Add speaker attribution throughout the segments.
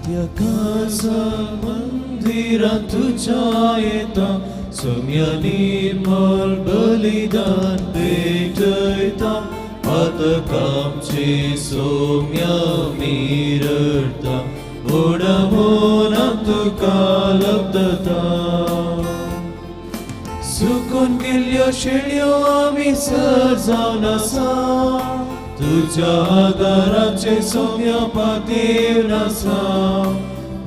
Speaker 1: कार्त्या काळजान मंदिरां तुज्या येता, सोम्या निर्मल बलिदान भेटयता. पातकांचे सोम्या मिरडता, व्हडा मोनान तुका लब्दता. सुकून गेल्ल्यो शेळयो आमी सर जावन आसा, तुज्या आदाराचे सोम्या पातेवन आसा.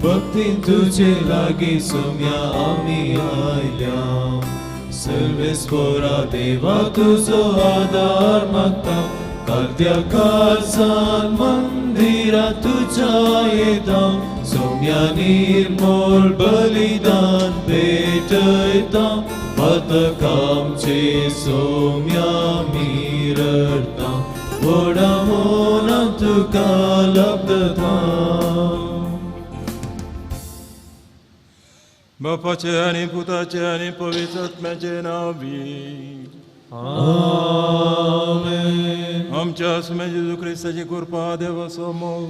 Speaker 1: भक्तीन तुजे लागीं सोम्या आमी आयल्या, सर्वेस्पोरा देवा तुजो आदार मागता. कार्त्या काळजान मंदिरां तुज्या येता, सोम्या निर्मोल बलिदान भेटयता. पातकांचे सोम्या मिरडता, व्हडा मोनान तुका लब्दता.
Speaker 2: बापाचे आनी पुताचे आनी पवित्र आत्म्याचे नांवी.
Speaker 1: आमेन.
Speaker 2: आमच्या सुम्या जेजू क्रिस्ताची कृपा, देवाचो मोग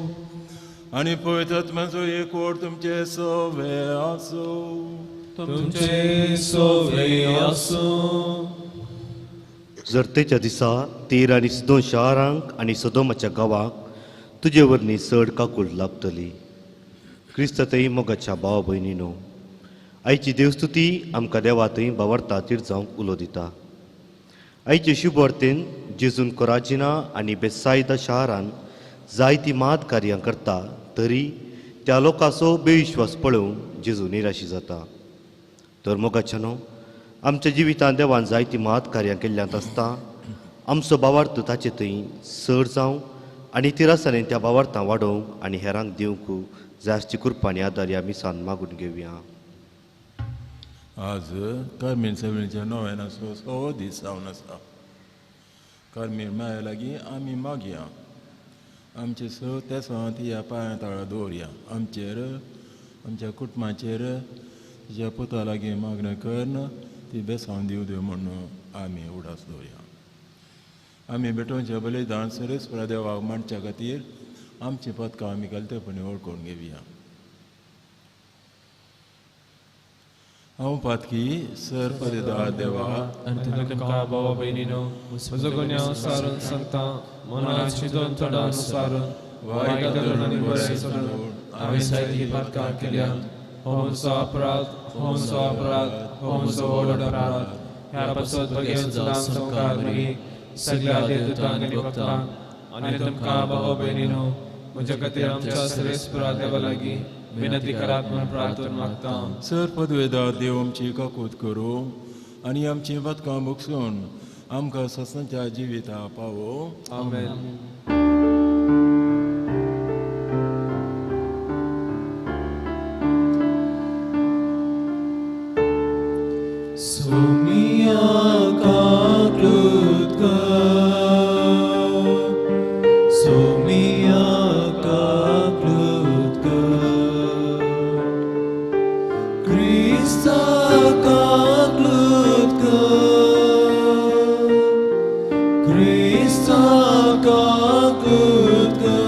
Speaker 2: आनी पवित्र आत्म्याचो एकवट तुमचे सवे आसूं.
Speaker 1: तुमचे सोवे आसूं.
Speaker 3: जर तेच्या दिसा तीर आनी सिदोन शारांक आनी सदोमाच्या गांवाक तुजे वरवीं चड काकूळ लाभतली. क्रिस्त थंय मोगाच्या भाव भयणीनो, आयची देवस्तुती आमकां देवा थंय बावरता तीर जावंक उलो दिता. आयचे शुभवार्तेन जेजून कोराजिना आनी बेसायदा शारान जायतीं मात कार्यां करता तरी त्या लोकांचो बेविश्वास पळोवन जेजू निराशी जाता. तर मोगाच्यानो, आमच्या जिवितांत देवान जायतीं मात कार्यां केल्ल्यांत आसता आमचो बावार्थ ताचे थंय चड जावं आनी तिरासांनी त्या बावार्थां वाडोवंक आनी हेरांक दिवंक जायची कृपा आनी आदार ह्या मिसान मागून घेवया.
Speaker 2: आज कार्मेल सवळीच्या नव्यानाचो सो दीस जावन आसा. कार्मेल माया लागीं आमी मागया, आमचे स तेसां ती ह्या पांया ताळा दवरया. आमचेर, आमच्या कुटुंबाचेर तिच्या पुता लागीं मागणें करून ती बेसांव दिवं दिव म्हूण आमी उडास दवरया. आमी भेटोवचे बलिदान सरेस्परा देवाक मांडच्या खातीर आमची पदकां आमी गलतेपणी वळखून घेवया. हांव पातकी सर पदेदार देवा,
Speaker 4: आनी तुमकां भावा भयणीनो म्हजो गुन्यांव सारून सांगता, मनाची दोन तोंडां सारून वायट धरून आनी बरें सोडून हांवें जायतीं पातकां केल्यांत. हो म्हजो अपराध, हो म्हजो अपराध, हो म्हजो व्हड अपराध. ह्या पासत भगेवन सदां संवकार मागीर सगळ्या देवदूतांक आनी भक्तांक आनी तुमकां भावा भयणीनो म्हज्या खातीर आमच्या सर्वेस्परा देवा लागीं विनंती करात म्हूण प्रार्थना मागता.
Speaker 2: सर पदवेदार देव आमची काकूत करूं आनी आमची पातकां भोगसून आमकां सस्नाच्या जिविता पावो.
Speaker 4: आमेन.
Speaker 1: सोमिया काकूत कर, सोमिया काकूत कर, क्रिस्ता काकूत कर, क्रिस्ता काकूत कर,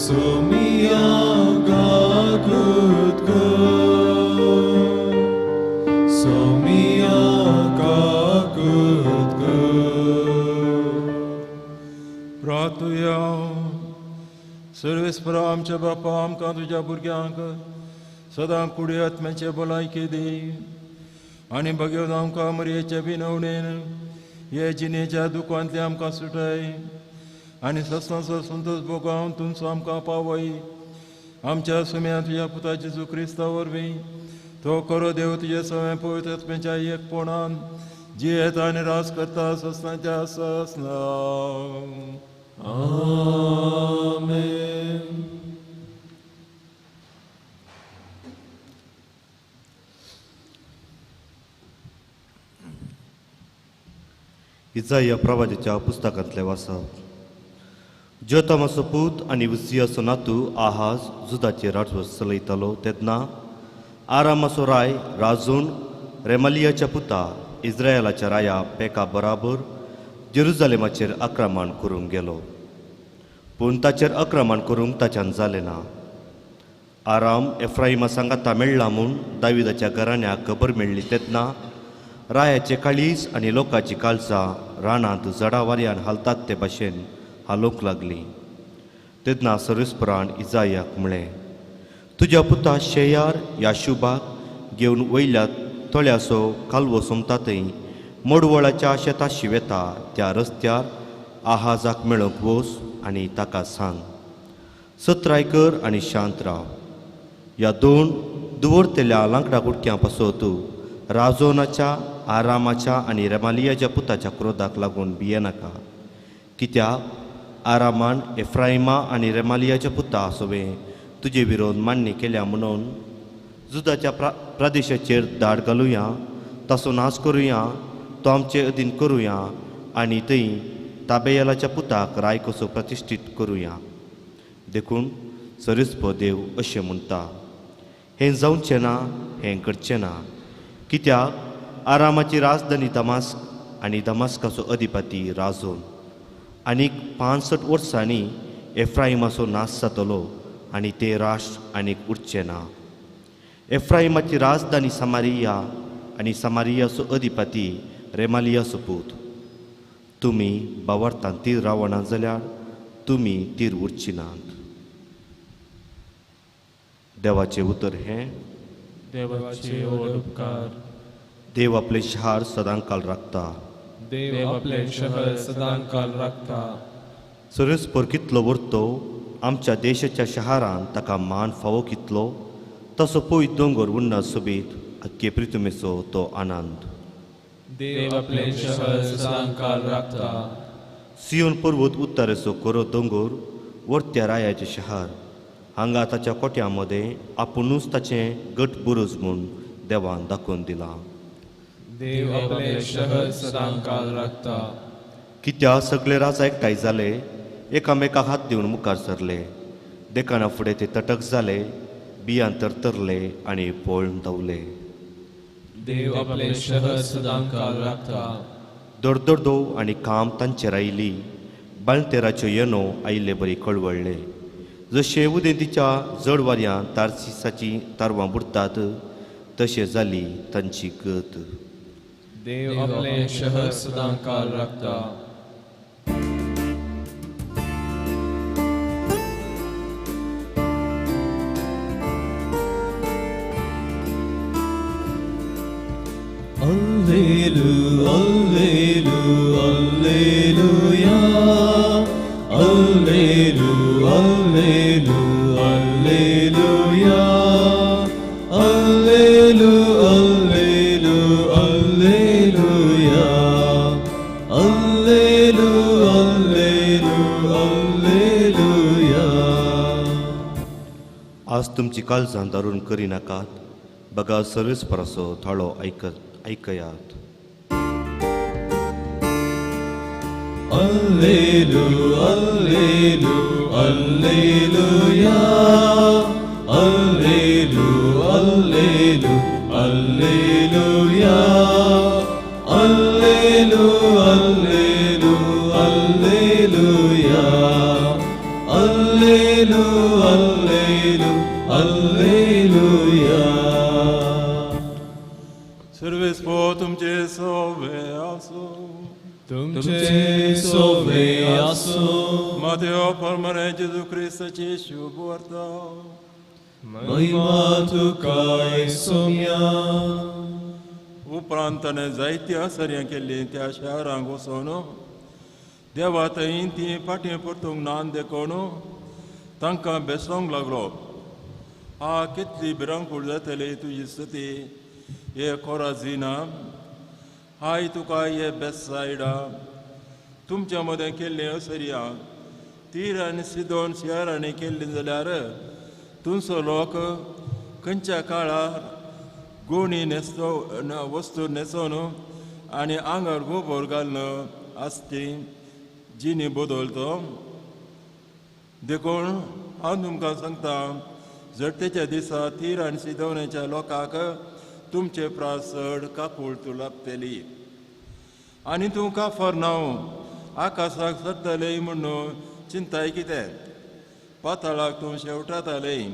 Speaker 1: सोमिया काकूत कर, सोमिया काकूत कर.
Speaker 2: प्रार्थुया. सर्वेस्परा आमच्या बापा, आमकां तुज्या भुरग्यांक सदां कुडी आत्म्याचे भलायकी दी आनी भगेवन आमकां मरयेचे विनवणेन हे जिणेच्या दुखांतले आमकां सुटय आनी सस्नाचो संतोश भोगावन तुमचो आमकां पावय. आमच्या सुम्या तुज्या पुता जेजू क्रिस्ता वरवीं तो करो देव तुजे सगळ्या पवित्र आत्म्याच्या एकपणान जियेता आनी राज करता सस्नाच्या सस्ना.
Speaker 1: आमेन.
Speaker 3: इजाया प्रवाजाच्या पुस्तकांतलें वाचप. जोतामाचो पूत आनी उज्जियाचो नातू आहाज जुदाचेर राजवट चलयतालो तेन्ना आरामाचो राय राजून रेमालियाच्या पुता इस्रायलाच्या राया पेका बराबर जेरुजालेमाचेर आक्रमण करूंक गेलो. पूण ताचेर आक्रमण करूंक ताच्यान जालें ना. आराम एफ्राहिमा सांगाता मेळ्ळा म्हूण दाविदाच्या घराण्याक खबर मेळ्ळी तेन्ना रायाचे काळीज आनी लोकांची काळजां रानांत जडा वाऱ्यान हालतात ते भाशेन हालोवंक लागली. तेन्ना सर्वेस्परान इजायाक म्हळें, तुज्या पुता शेयार याशुबाक घेवन वयल्या तळ्याचो कालवो सोमता थंय मोडवळाच्या शेताशी वेता त्या रस्त्यार आहाजाक मेळोवंक वच आनी ताका सांग, सत्राय कर आनी शांत राव. ह्या दोन दवरतल्या लांकडा कुडक्यां पासत राजोनाच्या आरामाच्या आनी रेमालियाच्या पुताच्या क्रोधाक लागून भियेनाका, कित्याक आरामान एफ्राहिमा आनी रेमालियाच्या पुता सवें तुजे विरोध मान्य केल्या म्हणून जुदाच्या प्रदेशाचेर धाड घालुया, ताचो नाश करुया, तो आमचे अधीन करुया आनी थंय ताबेयलाच्या पुताक राय कसो प्रतिश्ठीत करुया. देखून सरिस्प देव अशें म्हणटा, हें जावचें ना, हें घडचें ना, कित्याक आरामाची राजधानी दमास्क आनी दमास्काचो अधिपती राजोन आनीक 65 वर्सांनी एफ्राहिमाचो नाश जातलो आनी तें राष्ट्र आनीक उरचें ना. एफ्राहिमाची राजधानी समारिया आनी समारियाचो अधिपती रेमालियाचो पूत. तुमी बावरतान तीर रावना जाल्यार तुमी तीर उरची नात. देवाचें उतर हें.
Speaker 4: देवाचे उपकार.
Speaker 3: देव आपले शहर सदांकाल राखता.
Speaker 4: देव आपले शहर सदांकाल राखता.
Speaker 3: सर्वेस्पर कितलो व्हरतो आमच्या देशाच्या शहरान ताका मान फावो कितलो, तसो पळय दोंगर उन्ना सोबीत आख्खे प्रितुमेचो तो आनंद.
Speaker 4: देव आपले शहर सदांकाल राखता.
Speaker 3: सियोन पर्वत उत्तरेचो कोरो दोंगर वरत्या रायाचें शहर, हांगा ताच्या कोट्या मदें आपुणूच ताचें गट बुरुज म्हूण देवान दाखोवन दिलां.
Speaker 4: देव आपले शहर सदांकाल राखता.
Speaker 3: कित्याक सगळे राजा एकठांय जाले, एकामेकाक हात दिवन मुखार सरले, देखाना फुडें ते तटक जाले, बियां तरतरले आनी पळून धांवले.
Speaker 4: देव आपले शहर सदांकाल राखता.
Speaker 3: दरदरदो आनी काम तांचेर आयली, बाळंतेराच्यो येनो आयिल्ले बरी कळवळ्ळे. जशें उदेंतीच्या जड वाऱ्यान तारसिसाचीं तारवां बुडटात तशें जाली तांची गत.
Speaker 4: देव आपले शहर सदांकाल राखता.
Speaker 1: Allelu, Allelu, Alleluia. Allelu, Allelu, Alleluia. Allelu, Allelu, Alleluia. Allelu, Allelu, Alleluia.
Speaker 3: आज तुमची काळजां दारून करिनाकात, बगा सर्वेस्पराचो थाळो आयकयात.
Speaker 1: Allelu, Allelu, Alleluia. Allelu, Allelu, Alleluia. Allelu, Allelu, Alleluia. Allelu, Allelu, Alleluia.
Speaker 2: सर्वेस्पर तुमचे सोवे आसूं.
Speaker 4: तुमचे सोवे आसूं.
Speaker 2: मातेव परमरे जेजू क्रिस्ताची शुभ वार्ता.
Speaker 1: महिमा तुका सोम्या.
Speaker 2: उपरांत ताणें जायत्या सर्यां केल्लीं त्या शहरांक वचून देवा थंय ती फाटीं परतूंक ना देखून तांकां बेसोंक लागलो. आ कितली भिरांकूळ जातली तुजी स्थिती हे कोराझिना, हाय तुका हे बेसायडा. तुमच्या मदें केल्लीं असर्या तीर आनी सिदोन शहरांनी केल्लीं जाल्यार तुमचो लोक खंयच्या काळार गोणी न्हेसतो वस्तू न्हेसोन आनी आंगार गोबोर घालून आसती जिणी बदलतो. देखून हांव तुमकां सांगता, जडतेच्या दिसा तीर आनी सिदोनाच्या लोकांक तुमचे प्रास चड काकूळ तूं लाभतली. आनी तूं काफर नांव आकाशाक सरतले म्हणून चिंताय कितें? पाताळाक तूं शेवटातालें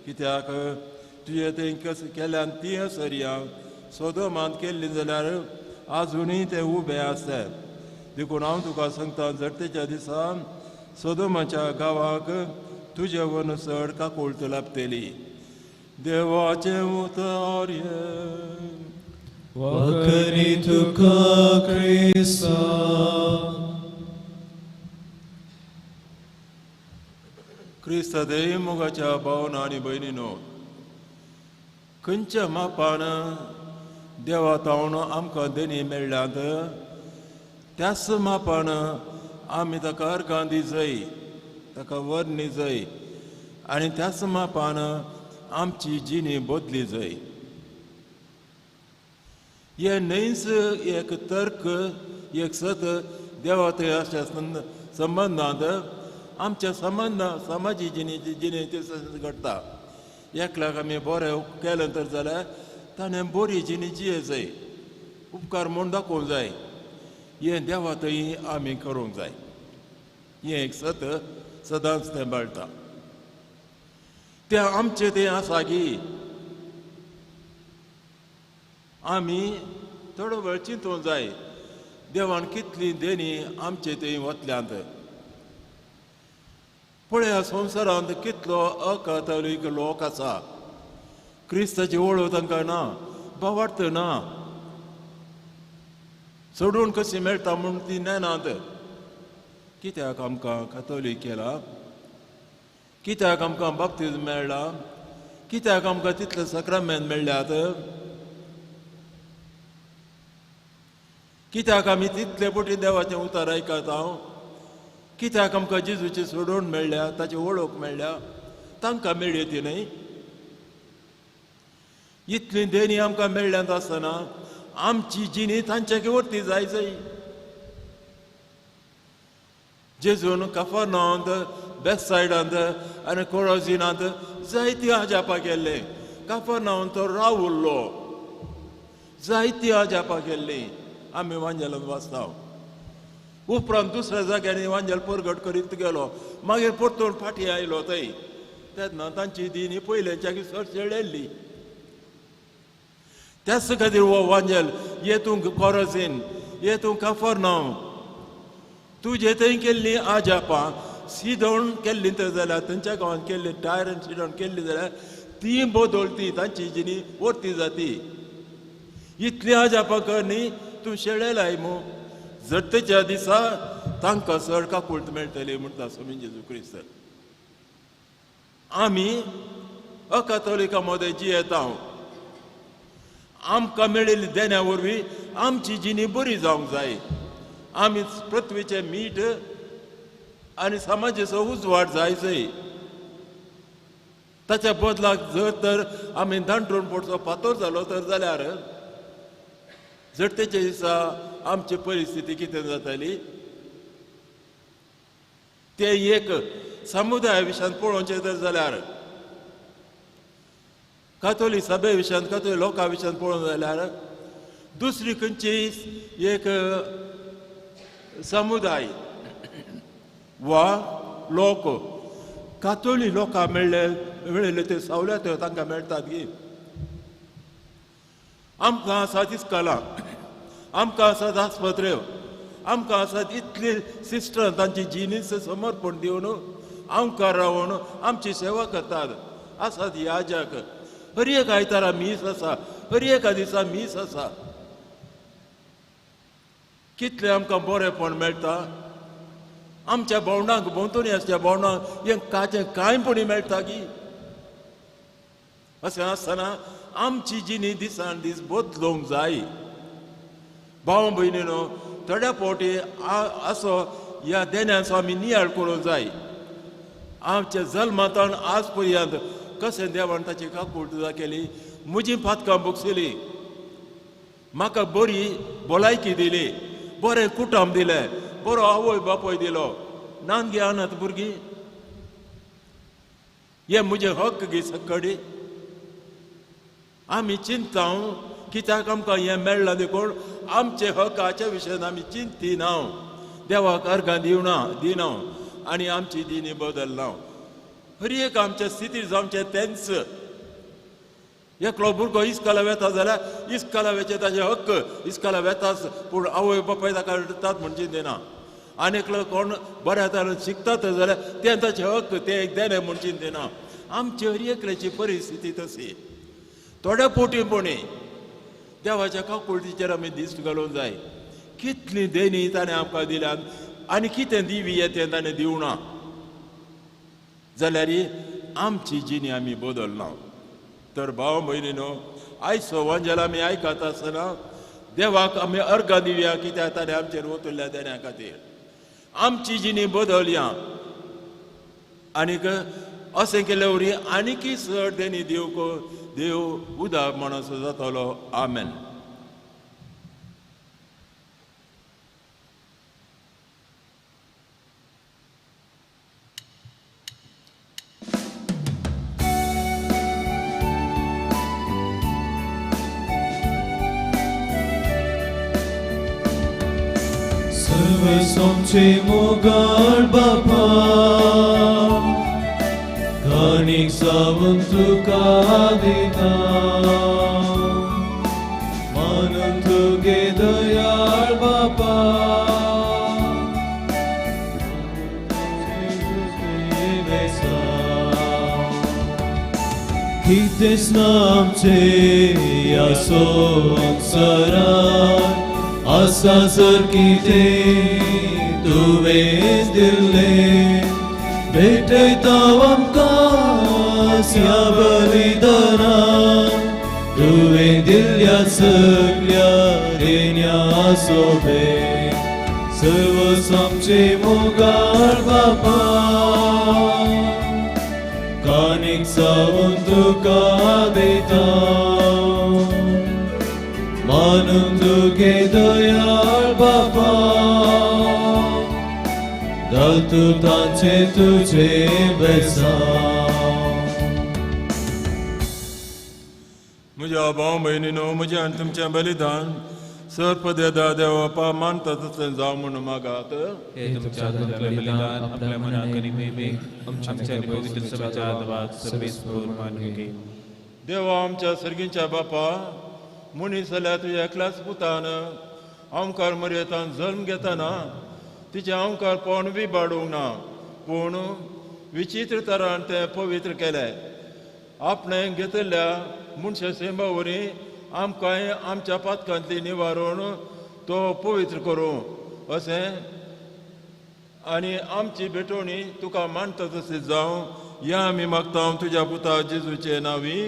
Speaker 2: कित्याक तुजें थंय कस केल्यान ती सरया सोदोमांत केल्ली जाल्यार आजुनूय ते उबे आसतात. देखून हांव तुका सांगता, जडतेच्या दिसा सोदोमाच्या गांवाक तुजे वरून चड काकुळट लाभतली. देवाचें उतर हें.
Speaker 1: वखरी तुका क्रिस्ता.
Speaker 2: क्रिस्त देव मोगाच्या भावना आनी भयणीनो, खंयच्या मापान देवा तावन आमकां देणी मेळ्ळ्यात त्याच मापान आमी ताका अर्गां दिजय, ताका वर्णी जाय आनी त्याच मापान आमची जिणी बदली जाय. हे न्हयच एक तर्क, एक सत देवा थंय अशा संबंदांत आमच्या संबंद समाजी जिणेची जिणेचे घडटा. एकल्याक आमी बरें केलें तर जाल्यार ताणें बरी जिणी जिये जाय, उपकार म्हूण दाखोवंक जाय. हें देवा थंय आमी करूंक जाय. हें एक सत सदांच तें मेळटा. तें आमचें तें आसा की आमी थोडो वेळ चिंतूंक जाय देवान कितली देणी आमचे थंय वतल्यांत. पळया संवसारांत कितलो अकाथोलीक लोक आसा, क्रिस्ताची वळख तांकां ना, भावार्थ ना, सोडून कशी मेळटा म्हूण ती नेनात. कित्याक आमकां कातोलीक केला? कित्याक आमकां बाप्तीज मेळ्ळा? कित्याक आमकां तितले सक्रामेंत मेळ्ळ्यात? कित्याक आमी तितले पटी देवाचें उतर आयकता? हांव कित्याक आमकां जेजूची सोडून मेळ्ळ्या, ताची वळख मेळ्ळ्या? तांकां मेळ्ळी ती न्हय. इतली देणी आमकां मेळ्ळ्यांत आसतना आमची जिणी तांच्या वरती जाय जाय. जेजून कफरनांत, बेसायडांत आनी कोरोजिनांत जायती अजापां केल्लीं. कफरनांत तो रावुल्लो, जायती अजापां केल्लीं आमी वांजेलान वाचता. उपरांत दुसऱ्या जाग्यांनी वांजेल परगट करीत गेलो, मागीर परतून फाटीं आयलो थंय. तेन्ना तांची दिनी पयल्याच्या सरशेळेल्ली. त्याच खातीर हो वांजेल, ये तूं कोरोजीन, ये तूं कफरनांव, तुजे थंय केल्ली आजापां सिदोण केल्ली तर जाल्यार थंयच्या गांवांत केल्ली टायर आनी सिदोण केल्ली जाल्यार ती बदलती, तांची जिणी वरती जाती. इतली आजापां कर न्ही तूं शेळेलाय मू, जडतेच्या दिसा तांकां चड काकुळट मेळटली म्हणटा स्वामी जेजू क्रिस्त. आमी अकाथोलिका मदें जियेता, आमकां मेळिल्ली देण्या वरवीं आमची जिणी बरी जावंक जाय. आमी पृथ्वीचें मीठ आनी समाजाचो उजवाड जाय जाय. ताच्या बदलाक जर तर आमी दांटून पडचो फातोर जालो तर जाल्यार जडतेच्या दिसा आमची परिस्थिती कितें जाताली ते एक समुदाया विशयान पळोवचें तर जाल्यार, कातोली सभे विशयान, कातोली लोकां विशयान पळोवंक जाल्यार दुसरी खंयची एक समुदाय वा लोक कातोली लोकां मेळ्ळे मेळिल्ले ते सवलत तांकां मेळटात गी. आमकां आसात इस्कलां, आमकां आसात आस्पत्र्यो, आमकां आसात इतली सिस्टर तांची जिनीस समर्पण दिवन आमकां रावन आमची सेवा करतात. आसात याजक, हर एक आयतारा मीस आसा, हर एका दिसा मीस आसा. कितलें आमकां बरेंपण मेळटा. आमच्या भोंवणाक, भोंवतणी आसच्या भोंवणाक हें काचें कांय पणी मेळटा की. अशें आसतना आमची जिणी दिसान दीस बदलूंक जाय. भाव भयणीनो, थोड्या फावटी असो ह्या देण्याचो आमी नियाळ करूंक जाय. आमच्या जल्मांतल्यान आज पर्यंत कशें देवान ताची काकूट केली, म्हजी पातकां भोगसली, म्हाका बरी भलायकी दिली, बरें कुटुंब दिलें, बरो आवय बापूय दिलो. नानगे अनाथ भुरगीं हे म्हजे हक्क गी सकडी. आमी चिंता कित्याक आमकां हें मेळ्ळां देखून आमचे हक्काच्या विशयान आमी चिंतिना, देवाक अर्गां दिवना दिना. आनी आमची दिनी बदलना. हर एक आमच्या स्थितीर जावचें तेंच. एकलो भुरगो इस्कोला वेता जाल्यार इस्कोला वेचे ताजे हक्क, इस्कोला वेताच पूण आवय बापाय ताका दितात म्हणजे दिना. आनी एकलो कोण बऱ्या तरेन शिकतात जाल्यार तें ताचे हक्क, तें एक देणें म्हणजे दिना. आमची हर एकल्याची परिस्थिती तशी. थोड्या पोटीपणी देवाच्या काकुळटीचेर आमी दिश्ट घालूंक जाय. कितली देणी ताणें आमकां दिल्यात आनी कितें दिवी तें ताणें दिवना जाल्यार आमची जिणी आमी बदलना. तर भाव भयणीनो, आयज वांजेल आमी आयकता आसतना देवाक आमी अर्घां दिवया कित्याक ताणें आमचेर ओतुल्ल्या देण्या खातीर. आमची जिणी बदलया आनीक अशें केल्ले वरी आनीकय चड देणी दिवंक देव उदार मनाचो जातलो. आमेन.
Speaker 1: सोमचे मोगाळ बापा, काणीक सावन तुका दिता, मानून तुगे दयाळ बापा, कितेंच ना आमचें ह्या संवसारांत, आसा जर कितें तुवें दिल्लें, भेटयता आमकां ह्या बलिदानान, तुवें दिल्ल्या सगल्या देण्या सोबें. सर्वस्व आमचें मोगाळ बापा, काणीक सावन तुका दिता, मानून तुगे दयाळ बापा, घाल तूं तांचें तुजें बेसांव.
Speaker 2: म्हज्या भाव भयणीनो, म्हजें आनी तुमचें बलिदान सर पदेदा देवा मानता तसलें जावं म्हूण मागात.
Speaker 4: हे तुमच्या हातांतलें बलिदान आपल्या मनाक आनी महिमेक आमच्या आनी पवित्र सभेच्या देवाक सर्वेस्पर मानून घे.
Speaker 2: देवा आमच्या सर्गीच्या बापा, मनीस जाल्यार तुज्या एकल्याच पुतान आमकार मर्येतान जल्म घेतना तिचें आमकार पोण बी बाडूंक ना, पूण विचित्र तरान तें पवित्र केलें. आपणें घेतिल्ल्या मनशा सेंबा वरी आमकांय आमच्या पातकांतली निवारून तो पवित्र करूं अशें आनी आमची भेटवणी तुका मानता तशी जावं ह्या आमी मागता तुज्या पुता जेजूचे नांवी.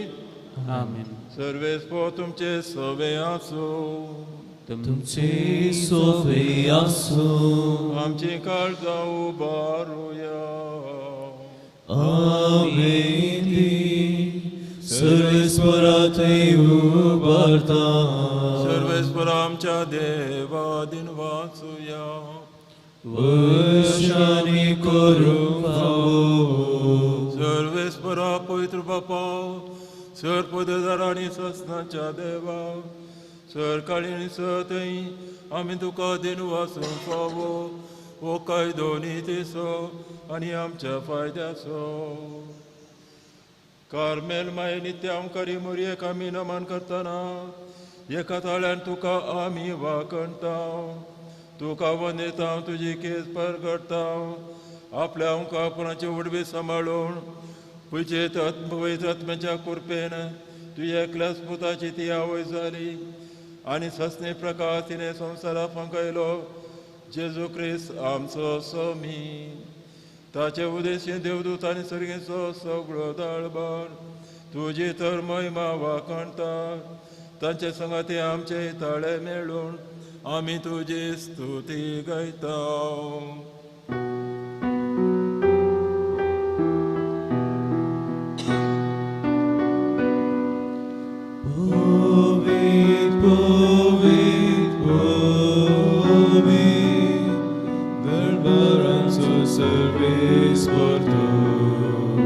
Speaker 4: आमेन.
Speaker 2: सर्वेस्पर तुमचे सवे आसूं.
Speaker 1: तुमचे सोवे आसूं.
Speaker 2: आमची काळजां उबारुया.
Speaker 1: आमेन. सर्वेस्परा थंय उबारता.
Speaker 2: सर्वेस्पर आमच्या देवा दिन वाचुया.
Speaker 1: वर्षांनी करूंक फावो.
Speaker 2: सर्वेस्परा पवित्र बापा, सर पददार आनी ससनाच्या देवा, सरकाळी आनी सतय आमी तुका दिन वाचूंक फावो. हो कायदो नितीचो आनी आमच्या फायद्याचो. कार्मेल माय नित्य आमकारी मोरयेक आमी नमन करतना एका ताळ्यान तुका आमी वाखणता, तुका वंदेता, तुजी केस परगडटा. आपल्या आमकां उडवी सांबाळून पुजेत पवित्र आत्म्याच्या कृपेन तुज्या एकल्याच पुताची ती आवय जाली आनी ससने प्रकाश तिणें संवसारा फांकयलो. जेजू क्रिस्त आमचो स्वामी. ताचे उदेशी देवदूत आनी सर्गेचो सगळो दाळबार तुजी तर महिमा वाखणता. तांचे संगाती आमचे ताळे मेळून आमी तुजी स्तुती गायता.
Speaker 1: पवित्र पवित्र पवित्र दरबारांचो सर्वेस्पर तूं,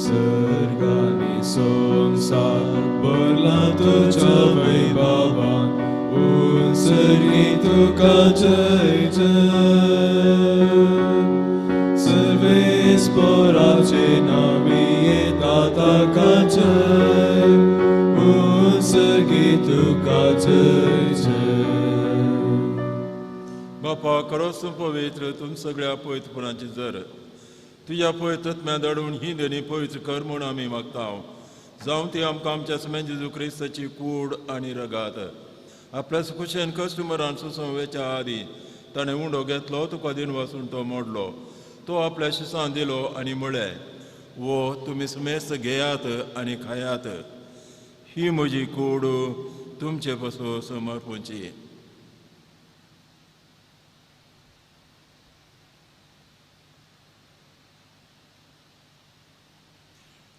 Speaker 1: सर्ग आनी संवसार भरला तुज्या वैभवान, उंचरी तुका जय जय. जय जय.
Speaker 2: बापा खरोच तूं पवित्र, तुम सगळ्या पवित्रपणाची जर तुज्या पवित्र आत्म्या धाडून ही देणी पवित्र कर म्हूण आमी मागता. जावं ती आमकां आमच्या समेन जेजू क्रिस्ताची कूड आनी रगात. आपल्या सुखुशेन कश्ट मरान सुसंवेच्या आदी ताणें उंडो घेतलो, तुका दिन वासून तो मोडलो, तो आपल्या शिसान दिलो आनी म्हळें, वो तुमी समेस्त घेयात आनी खायात, ही म्हजी कूड तुमचे पसून समर्पणची.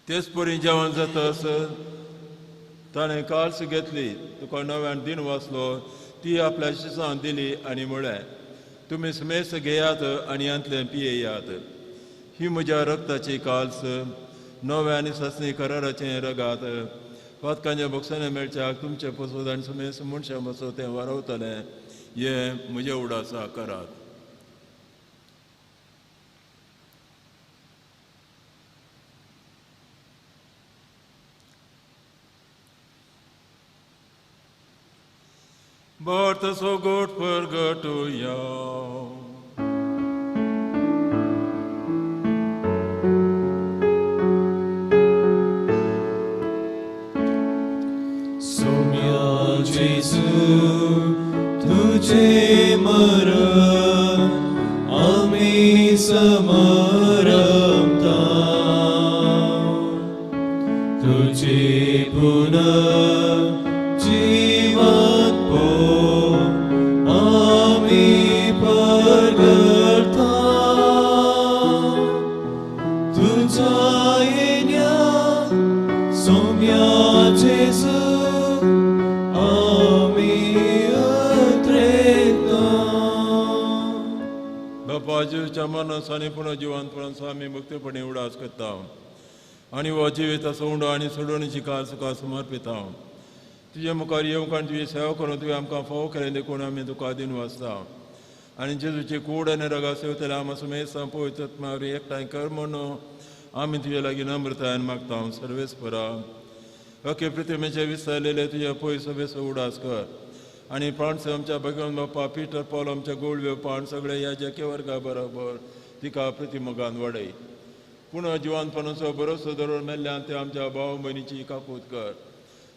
Speaker 2: तेच परी जेवण जाता ताणें काल्स घेतली, तुका नव्यान दिन वाचलो, ती आपल्या शिसान दिली आनी म्हळें, तुमी समेस्त घेयात आनी हांतलें पियेयात, ही म्हज्या रक्ताची काल्स, नव्या आनी सासणी कराराचें रगात. पातकांच्या बक्षाने मेळच्याक तुमचे पसोत आनी समेस्त मनशां पसोत तें वारवतलें, हें म्हज्या उडासा करात. Bort så gott förgötuja.
Speaker 1: Somya Jesu, तुझे मरण आम्ही समरमता, तुझे पुनः जीवन पो आम्ही परगटता, तुझा येण्या सोम्या जेजू आम्ही उतरेता.
Speaker 2: बापा जेजूच्या मरणाचो आनी पुनर्जिवंतपणाचो आमी मुक्तपणे उडास करता आनी हो जिविताचो उंडो आनी सोडवणीची काल तुका समर्पिता. तुजे मुखार येवंक आनी तुजी सेवा करून तुवें आमकां फावो केलें देखून आमी तुका दिन वाचता आनी जेजूची कूड आनी रगा सेवतले आमा समेस्त पवित्र आत्म्या वरवीं एकठांय कर म्हणून आमी तुजे लागीं नम्रतायेन मागता. सर्वेस्परा अखे पृथ्वीचे विसरलेले तुज्या पयस सभेचो उडास कर आनी प्राणस आमच्या भगवान बाप्पा पीटर पॉल आमच्या गोळव्यो पाण सगळे ह्या जेके वर्गा बरोबर तिका प्रतिमोगान वाडय. पूण जिवानपणाचो बरोसो धरून मेल्ल्यान ते आमच्या भाव भयणीची काकूत कर,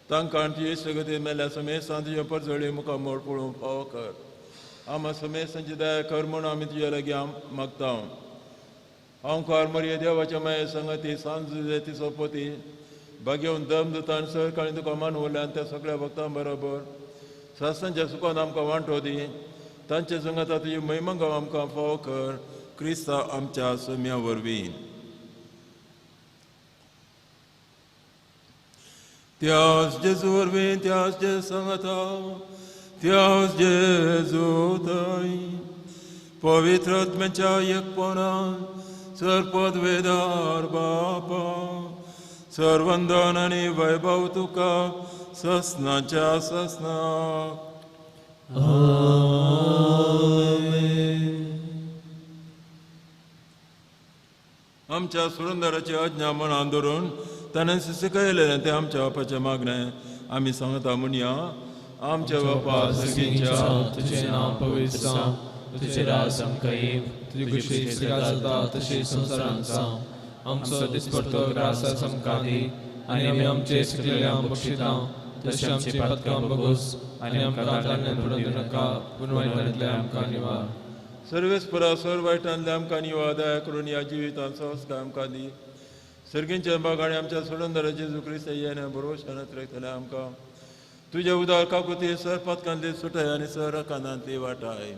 Speaker 2: तांकां तुजे सगते मेल्ल्या समेस्तान तुज्या परजळी मुखार मोड पळोवंक फावो कर. आमा समेस्तांची दया कर म्हूण आमी तुज्या लागीं मागता. हांव मरिये देवाच्या माये संगती सांज ती सोपती भागेवन दम दिता आनी सहकाळी तुका मान उरल्यान त्या सगळ्या भक्तां बरोबर सासणाच्या सुखान आमकां वांटो दी. तांचे संगता तुजी महिमंगाव आमकां फावो कर, क्रिस्ता आमच्या सम्या वरवीं. त्यास जेजू वरवीं, त्यास जेजू सांगता, त्यास जेजू थंय पवित्र आत्म्याच्या एकपणान सर्पदवेदार बापा सर्वंदन आनी वैभव तुका ससनाच्या ससना. आमच्या सुरंदराची आज्ञा मनान धरून ताणें शिकयलें तें आमच्या बापाचें मागणें आमी सांगता म्हणया. आमच्या बापा सगळींच्या
Speaker 4: तुझें नांव पवित्र जावं, तुझें राज आमकां येवं,
Speaker 1: तुजी खुशी स्वर्गांत जाता तशी संवसारांत जावं. आमचो दिसपट्टो ग्रास आमकां दी आनी आमी आमचे सुकिल्ल्यांक बक्षिता तशें आमची पातकां बगोस आनी आमकां ताळ्यांत पडून दिवं नाका, पूण वायटांतल्यान आमकां निवार.
Speaker 2: सर्वेस्परा सर वायटांतल्यान आमकां निवार, दया करून ह्या जिवितांत संस्कार आमकां दी. सर्गींच्या बाग आनी आमच्या सोडंदरा जेजू क्रिस्त येण्या बरोबर रखतले आमकां तुजे उदार काकुती सर पातकांतली सुटाय आनी सर कानांतली वाटाय.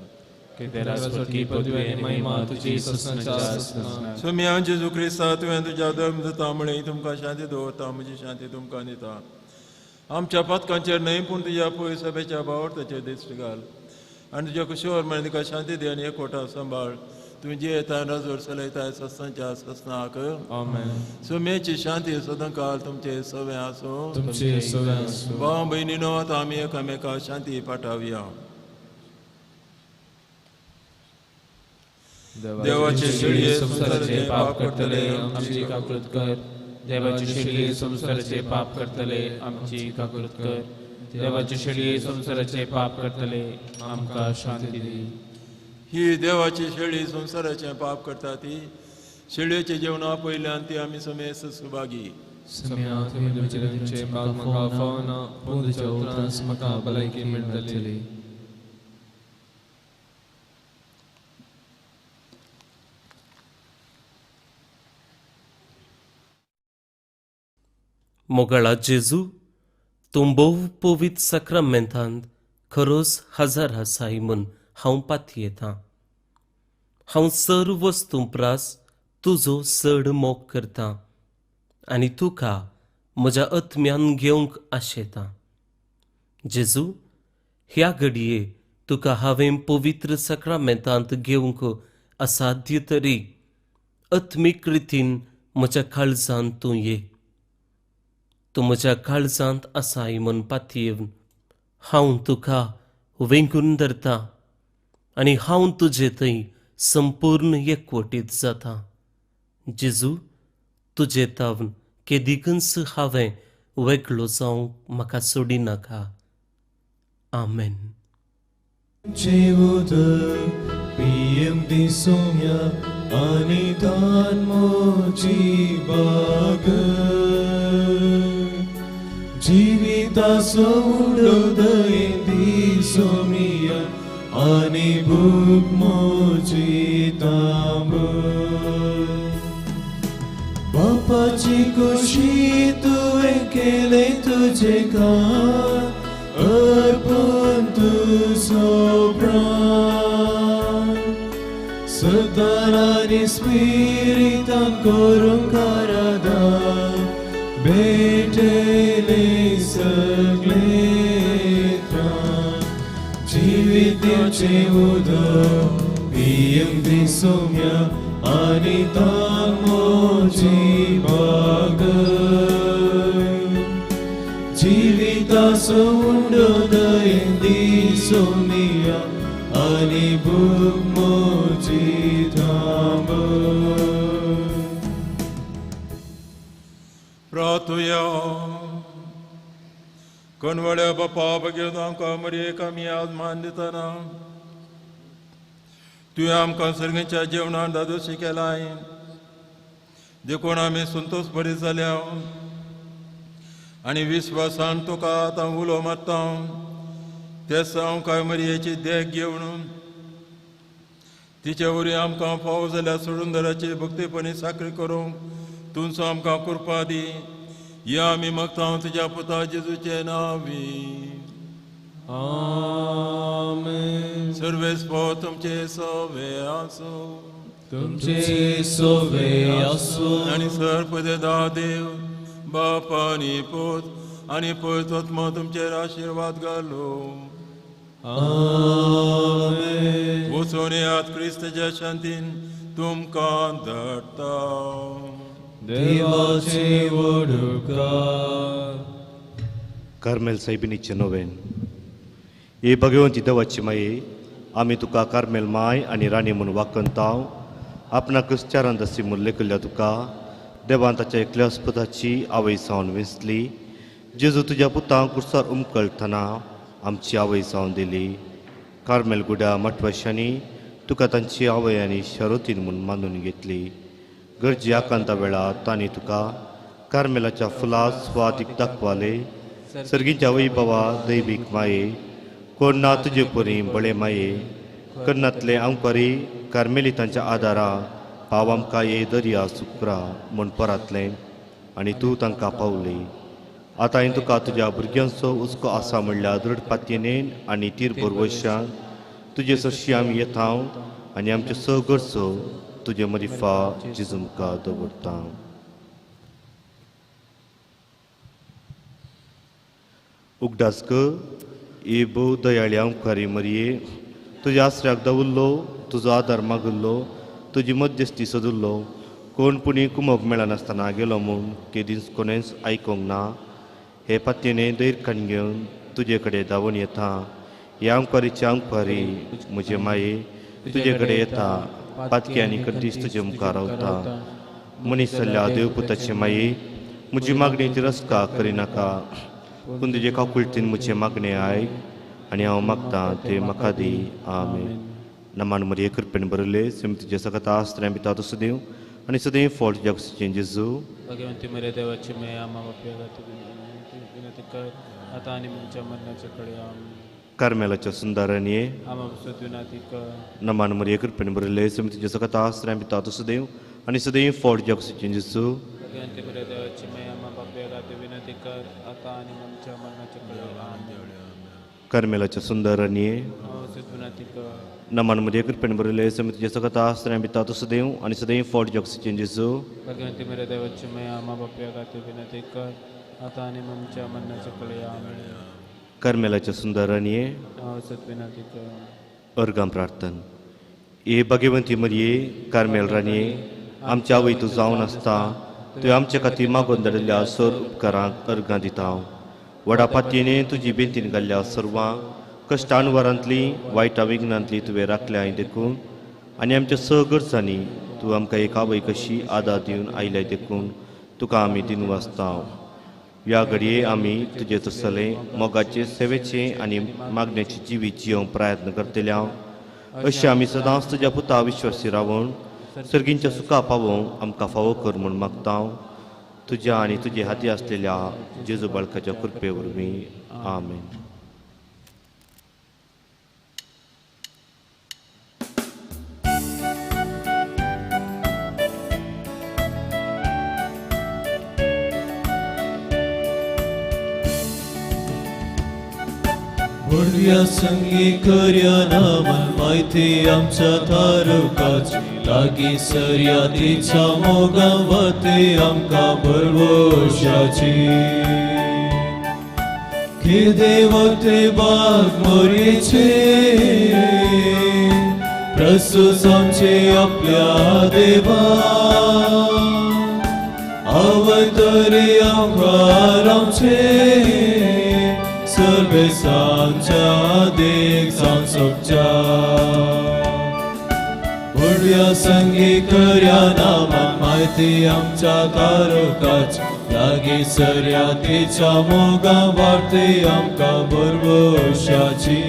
Speaker 2: स्वामी जेजू क्रिस्ता तुवें तुज्या धर्म दिता म्हळें तुमकां शांती दवरता, म्हजी शांती तुमकां दिता. आमच्या पातकांचेर न्हय पूण तुज्या पय सभेच्या भावार्थाचेर दिश्ट घाल आनी तुज्या कुशीवर म्हळें तुका शांती दी आनी एकवटा सांबाळ. तुवें जियेता नजर चलयताय सस्नाच्या सस्नाक. सुमेची शांती सदांकाल तुमचे सवे आसूं. भाव भयणीनो आतां आमी एकामेका शांती पाठावया. देवाचे शेळये संवसाराचे पाप करतले
Speaker 4: आमची काकूत कर, देवाचे शेळये संवसाराचे पाप करतले आमची काकूत कर,
Speaker 1: देवाचे शेळये संवसाराचे पाप करतले आमकां शांती दी.
Speaker 2: ही देवाची शेळी संवसाराचें पाप करता ती शेळयेचें जेवणा पयल्यान ती आमी समेस्त सुभागी.
Speaker 1: सम्या तुवें तुमचे बाग म्हाका फावना पूण तुज्या उतरांस म्हाका भलायकी मेळटली.
Speaker 5: मोगाळा जेजू, तूं भोव पवित्र साक्रामेंतांत खरोच हजार आसाय म्हूण हांव पातयेतां. हांव सर्व वस्तूं प्रास तुजो चड मोग करतां आनी तुका म्हज्या आत्म्यान घेवंक आशेतां. जेजू, ह्या घडये तुका हांवें पवित्र साक्रामेंतांत घेवंक असाध्य तरी आत्मीक रितीन म्हज्या काळजांत तूं ये. तूं म्हज्या काळजांत आसाय म्हूण पातयेवन हांव तुका वेंगून धरतां आनी हांव तुजे थंय संपूर्ण एकवटीत जाता. जेजू, तुजे तावन केदिकूच हांवें वेगळो जावंक म्हाका सोडिनाका. आमेन.
Speaker 6: पियेवंक दी सोम्या आनी तान मोजी बाग जिविताचो उडो दयेन दी सोमिया आनी भूक मोजी तांबय. बापाची खोशी तुवें केलें तुजें काम अर्पून तुजो प्राण सदां आनी स्पिरितान करूंक आराधन भेटयलें सगळें त्राण. जिविताचें उदक पियेवंक दी सोम्या आनी तान मोजी बागय जिविताचो उंडो दयेन दी सोमिया आनी भूक मोजी थांबय.
Speaker 2: प्रार्थुया. कणवळ्या बापा बगेवन आमकां मरयेक आमी आज मान दितना तुवें आमकां सर्गाच्या जेवणान दादोशी केलाय देखून आमी संतोश बरी जाल्या आनी विस्वासान तुका आतां उलो मारता. तेच हांव काय मरयेची देख घेवन तिचे वरवीं आमकां फावो जाल्यार सोडून भक्तीपणी साकरी करूंक तुमचो आमकां कृपा दी. या आमी मागता तुज्या पुता जेजूचे नांवी.
Speaker 1: आमेन.
Speaker 2: सर्वेस्पोर तुमचे सवे आसूं.
Speaker 1: तुमचे सोवे आसूं.
Speaker 2: आनी सर्पदेदा देव बाप आनी पूत आनी पवित्र आत्मो तुमचेर आशिर्वाद घालूं.
Speaker 1: आमेन.
Speaker 2: वचून येयात क्रिस्ताच्या शांतीन तुमकां धाडटा.
Speaker 1: देवाचे व्हड उपकार.
Speaker 3: कार्मेल सायबिणीचें नोवेन. हे भगवंती देवाची माये, आमी तुका कार्मेल माय आनी राणी म्हूण वाखणताव. आपणा क्रिस्त्यारान दसी म्हूण लेखिल्ल्या तुका देवान ताच्या एकल्या अस्पताची आवय जावन वेंचली. जेजू तुज्या पुतांक कुर्सार उमकळटना आमची आवय जावन दिली. कार्मेल गुड्या मठवाशांनी तुका तांची आवय आनी शरोतीन म्हूण मानून घेतली. गरजे आकांता वेळार तांणी तुका कार्मेलाच्या फुलां स्वादीक दाखवाले. सर्गीच्या वैभवा दैवीक माये, कोण ना तुजे परी बळे माये, कर्णांतले आंकवारी कार्मेलितांच्या आदारा पाव आमकां ये दर्या सुक्रा म्हूण परातलें आनी तूं तांकां पावली. आतां हांवें तुका तुज्या भुरग्यांचो हुस्को आसा म्हणल्यार दृढ पातयेन आनी तीर बरवशान तुजे सरशी आमी येता आनी आमचे सगळचो तुजे मरिफा जेजू मुखार दवरता. उगडास कर ही भोव दयाळी आंकवारी मरये, तुज्या आसऱ्याक दवरलो, तुजो आदार मागल्लो, तुजी मध्यस्ती सोदिल्लो. कोण पुणी कुमोक मेळनासतना गेलो म्हूण केदींच कोणेंच आयकोंक ना. हे पातयेने धैर्य घेवन तुजे कडेन धांवून येता. ह्या आंकवारीची आंकवारी म्हजे माये तुजे कडेन येता. पातकी आनी कड्डीस तुजे मुखार रावता. मनीस जाल्ल्या देवपुताचे माये, म्हजी मागणी तिरस्कार करिनाका. पूण तुजे काकुळटीन म्हजें मागणें आयक आनी हांव मागतां तें म्हाका दी. आमेन. नमान मरिये कृपेन भरिल्ले, सेम तुजे सकत आस्त्र्यां भितर तूं सदैव आनी सदैव फॉल्ट तुज्या जेजू.
Speaker 1: भगवंती मरिया देवाची माया आम्हा पाप्यांखातीर विनंती कर आता आनी आमच्या मरणाच्या कडे. आमेन.
Speaker 3: कार्मेलाच्या सुंदरांनी
Speaker 1: आम्हा विनंती कर.
Speaker 3: नमान मरिये कृपेन भरिल्ले, सेम तुजे सकत आस्त्र्यां भितर तूं सदैव आनी सदैव फॉल्ट तुज्या जेजू.
Speaker 1: भगवंती मरिया देवाची माया आम्हा पाप्यांखातीर विनंती कर आता आनी आमच्या मरणाच्या कडे. आमेन.
Speaker 3: कार्मेलाच्या सुंदरांनी
Speaker 1: आम्हा विनंती कर.
Speaker 3: नमान मरिये कृपेन भरिल्ले, सेम तुजे सकत आस्त्र्यां भितर तूं सदैव आनी सदैव फॉल्ट तुज्या जेजू.
Speaker 1: भगवंती मरिया देवाची माया आम्हा पाप्यांखातीर विनंती कर आता आनी आमच्या मरणाच्या कडे. आमेन.
Speaker 3: कार्मेलाच्या सुंदरांनी
Speaker 1: आम्हा विनंती कर.
Speaker 3: अर्गां प्रार्थन. ए भगवंती मरिये कार्मेल राणये, आमच्या आवय तूं जावन आसता, तुवें आमचे खातीर मागून धाडिल्ल्या सर उपकारांक अर्गां दिता. व्हडा पातयेने तुजी बेंतीन घाल्ल्या सर्वां कश्टानवरांतली वायटा विघ्नांतली तुवें राखल्या देखून आनी आमच्या स गरजांनी तूं आमकां एक आवय कशी आदार दिवन आयल्या देखून तुका आमी दिनवासता. ह्या घडये आमी तुजे तसले मोगाचे सेवेचे आनी मागण्याचे जिवीत जियोंक प्रयत्न करतले. अशें आमी सदांच तुज्या पुता विश्वासी रावून सर्गींच्या सुखा पावोवंक आमकां फावो कर म्हूण मागता. तुज्या आनी तुजे हाती आसलेल्या जेजू बाळकाच्या कृपे वरवीं. आमेन.
Speaker 6: व्हडल्या संगी करया नामान म्हायती आमच्या तारकाची लागीं सरया तिच्या मोगा वाते आमकां भरवशाची. देवते बाग मोरीचे प्रस्तुत आमचे आपल्या देवा अवतरे आमकार आमचे सर्वेसांच्या देख सांसोच्या. व्हडल्या संगी करया नामान म्हायती आमच्या तारकाची लागीं सरया तिच्या मोगा वाडते आमकां भरवशाची.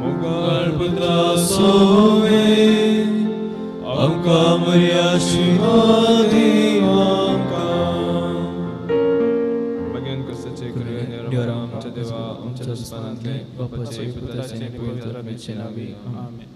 Speaker 6: मोगाळ पुत्रा सोवे आमकां मरिया शिवा आमकां.
Speaker 4: भगवान क्रिस्ताचे कृपेन आमच्या देवा आमच्या जसपानांतले बापाचे पुत्राचे पवित्र आत्म्याचे नांवी. आमेन.